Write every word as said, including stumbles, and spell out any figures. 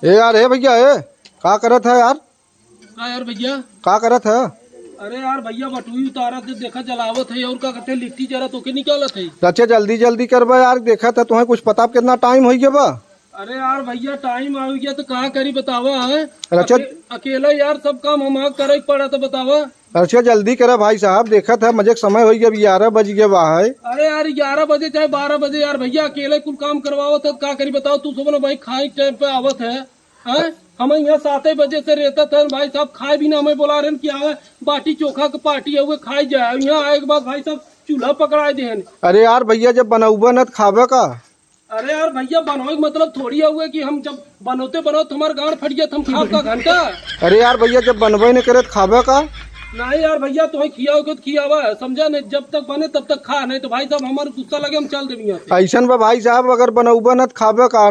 ए यार, ए भैया, ए, का करत है यार? का यार भैया? का करत है? अरे यार भैया, बटुई उतारत है, देखा जलावत है, और का कहते हैं, लिट्टी जरा तो के निकालत है। अच्छा, जल्दी जल्दी करबा यार, देखत है तुम्हें कुछ पता कितना टाइम हो गया बा? अरे यार भैया, टाइम आ गया तो का करी बतावा है? अच्छा। अके-, अकेला यार सब काम हम करे पड़ा तो बतावा। अच्छा, जल्दी करा भाई साहब, देखत है मजे के समय हो गया, अब ग्यारह बज गया बा है। अरे यार, ग्यारह बजे चाहे बारह बजे यार भैया, अकेले कुल काम करवावत है, का करी बताओ? तू सब ना भाई खाए टाइम पे आवत है, हैं? हम यहाँ सात बजे से रहता था भाई साहब, खाए भी ना हमें बोला रहे कि आवे, बाटी चोखा के पार्टी है, वो खाए जाए। यहाँ आए के बाद भाई साहब चूल्हा पकड़ाए दे हैं। अरे यार भैया, जब बनौबा न त खाबे का? अरे यार भैया, बनवे के मतलब थोड़ी है हुए कि हम जब बनोते बनोते हमार गांड फट गया तो हम खाब का घंटा? अरे यार भैया, जब बनबे न करे त खाबे का? नहीं यार भैया, तुम्हें खियाओ के तो खियावा है, समझा? नहीं, जब तक बने तब तक खा, नहीं तो भाई साहब हमारे गुस्सा लगे, हम चल देबी यहाँ से। ऐसन बा भाई साहब, अगर बनौबा न त खाबे का?